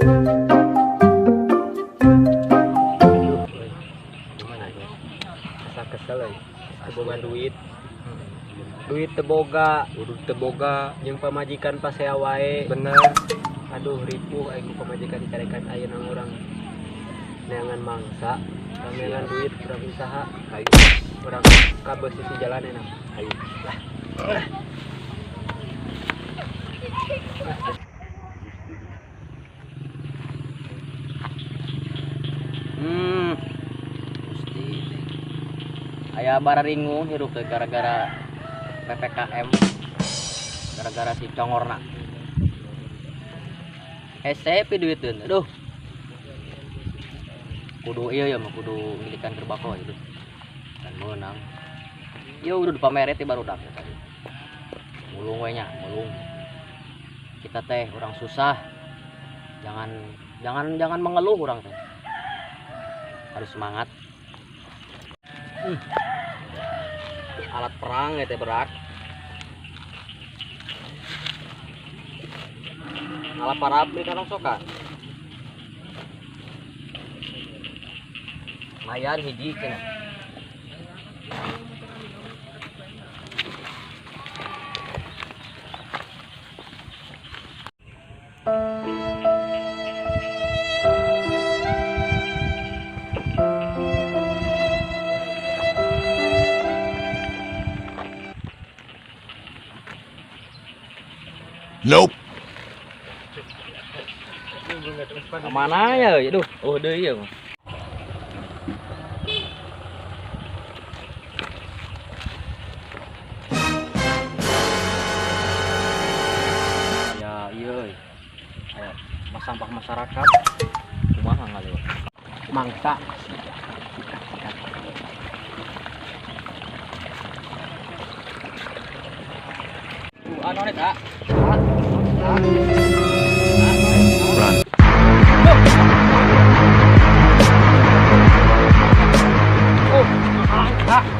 Aduh, euy. Gimana ya? Asa kesel euy. Teu boga duit. Duit teu boga, Udah teu boga, jeung pamajikan pasea wae. Bener. Aduh, ripuh aing ku pamajikan dicarekan ayeuna urang. Neangan mangsa, urang neangan duit, urang usaha. Ayo. Urang ka sisi jalan enak. Ayo. Lah. Gusti. Aya bararingung hirup teh gara-gara PPKM. Gara-gara si congorna. Hese pi duiteun. Aduh. Kudu ieu ya mah kudu milikan terbako itu. Dan meunang. Ieu udah dipamere ti barudak ya tadi. Mulung we nya, mulung. Kita teh orang susah. Jangan mengeluh orang teh. Harus semangat. Alat perang ya teh berat. Alat parabri kan soka. Lumayan hiji cenah. Nope. Kemana ya? Aduh, oh deui ya. Ya, iya euy. Aya mas sampah masyarakat. Kumaha ngaliwat? Mangsa. Anu eta. Run.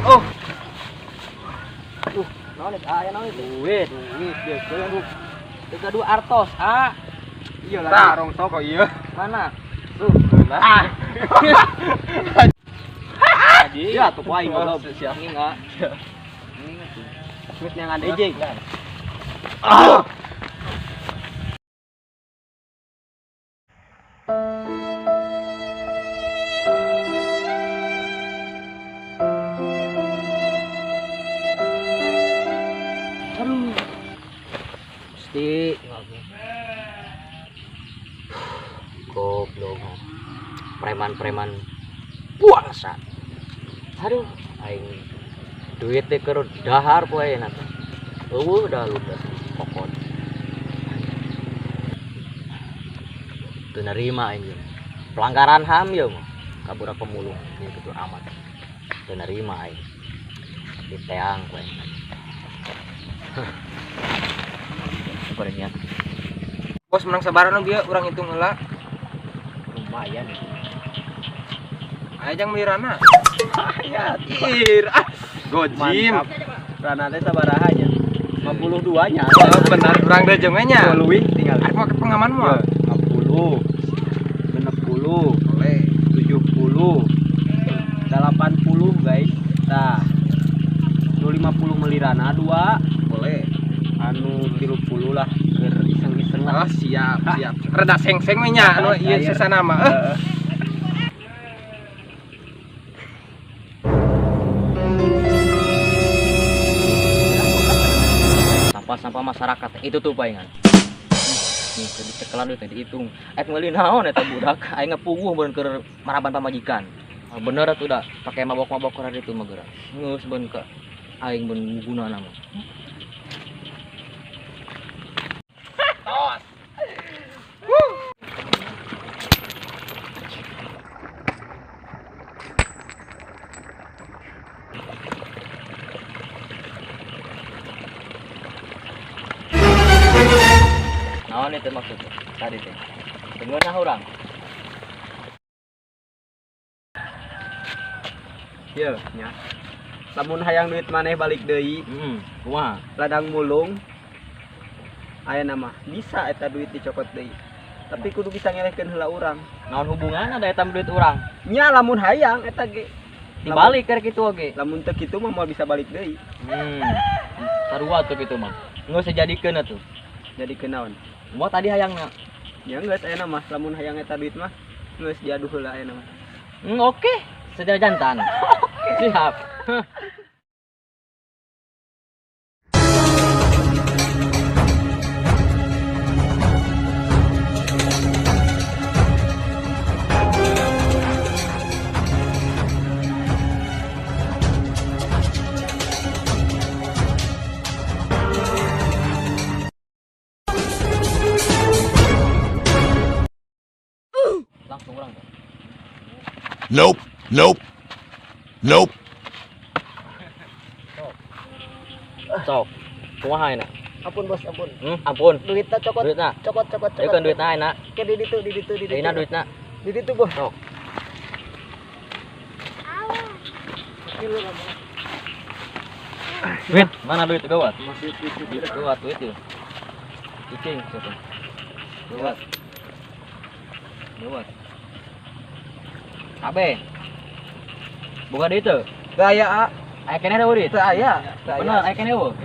Oh. Naon eta? Aya naon itu? Duit, duit biasa ya, Bu. Teu gaduh artos, ah. Iya lah. Tah, rong kok ieu. Mana? Tuh. Ah. Haji. Ya tuh aing goblok. Siap nih enggak? Ini tuh. Duit yang ada jeung. Ah. Aduh. Gusti. Goblok. Preman-preman puasa. Aduh, aing duit teh keur dahar poe ayeuna teh. Eueuh dah ludes kokot. Teu nerima aing ieu. Pelanggaran HAM ieu mah. Ka budak pemulung ieu kitu amat. Teu nerima aing. Diteang ku aing. Syukurnya. Bos menang sabaran nu bieu urang hitung heula. Lumayan. Aya jang meuli rana. Ya, Ir, ah. Gojim. mantap. Rana teh sabaraha nya? 52 nya. Oh, benar urang deui jeung we nya. Leuwih tinggal. Arek make pengaman mah. 50, 60, Boleh. 70, 80 guys. Tah. Nu 50 meuli rana 2, Boleh. anu 30 lah keur iseng-iseng lah. Oh, siap, siap. Reda seng-seng we nya anu ieu sesana mah. Heeh. Sampah-sampah masyarakat itu tuh palingan. Nih, tadi cekelan duit teh dihitung. Ek meuli naon eta budak? Aing ngepuguh beun keur maraban pamajikan. Oh, bener atuh da, pake mabok-mabok keur itu mah geura. Geus beun ka aing beun gunana mah. Tos. Naon itu maksudnya tadi teh? Dengeunah urang. Ieu nya. Lamun hayang duit maneh balik deui, Kumaha? Ladang mulung. Aya nama bisa eta duit dicokot deui. Tapi kudu bisa ngelehkeun heula urang. Naon hubunganna da eta duit urang? Nya lamun hayang eta ge dibalik keur kitu oge. Lamun teu kitu mah moal bisa balik deui. Sarua tuh kitu mah. Geus dijadikeun atuh. Jadikeun naon? Moal tadi hayangna. Ya geus ayeuna mah lamun hayang eta duit mah geus diaduh heula ayeuna mah. Oke, sejarah jantan. Siap. Langsung orang. Nope. Nope. Nope. Sok. Kumaha enak? Ampun bos, ampun. Ampun. Duitna cokot. Duitna. Cokot, cokot, cokot. Ayo duitna enak. Ke di ditu, di ditu, di ditu. Ayeuna duitna. Di ditu, bos. Sok. Duit, mana duit gawat? Masih duit. Gawat duit itu. Cicing siapa? Gawat. Gawat. Abe. Bukan itu. Gaya a. Aya keneh da duit. Teu aya. Bener, aya keneh eueuh.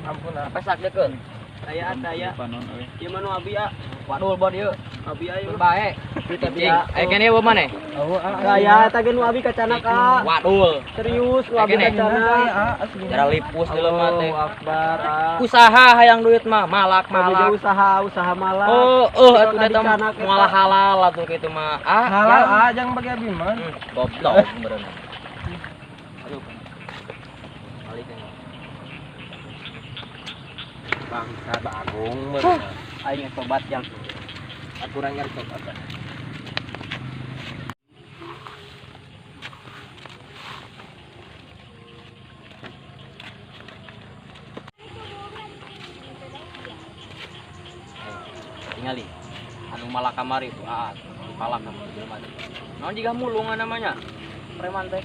Ampun ah. Pesak deukeun. Aya aya. Ieu mah nu abi a. Wadul bod ieu. Abi ayo. Bae. Tapi a. Aya keneh eueuh maneh? Gaya eta ge nu abi kacanak a. Wadul. Serius nu abi kacanak. Jara lipus jelema teh. Allahu Akbar a. Usaha hayang duit mah malak Malak. malak. Usaha usaha malak. Oh, atuh Tadi eta canak eta. moal halal atuh kitu mah. Ah, Halal ah, jangan pakai abi mah. Goblok beneran. Aduh. Balik aja. Bangsa bagong meureun. Aing tobat yang Aturan ngerti apa. Tingali. Anu malak kamari itu, ah, dipalak sama jelema teh. Naon jiga mulungan namanya? Preman teh.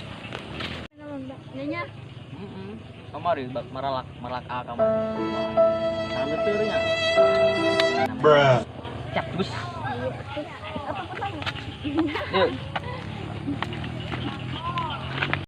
Nanya. Heeh. Kamari bak maralak maralak a kamari. Salam teu nya. Bruh. Cak bus. Apa pertama? Yuk.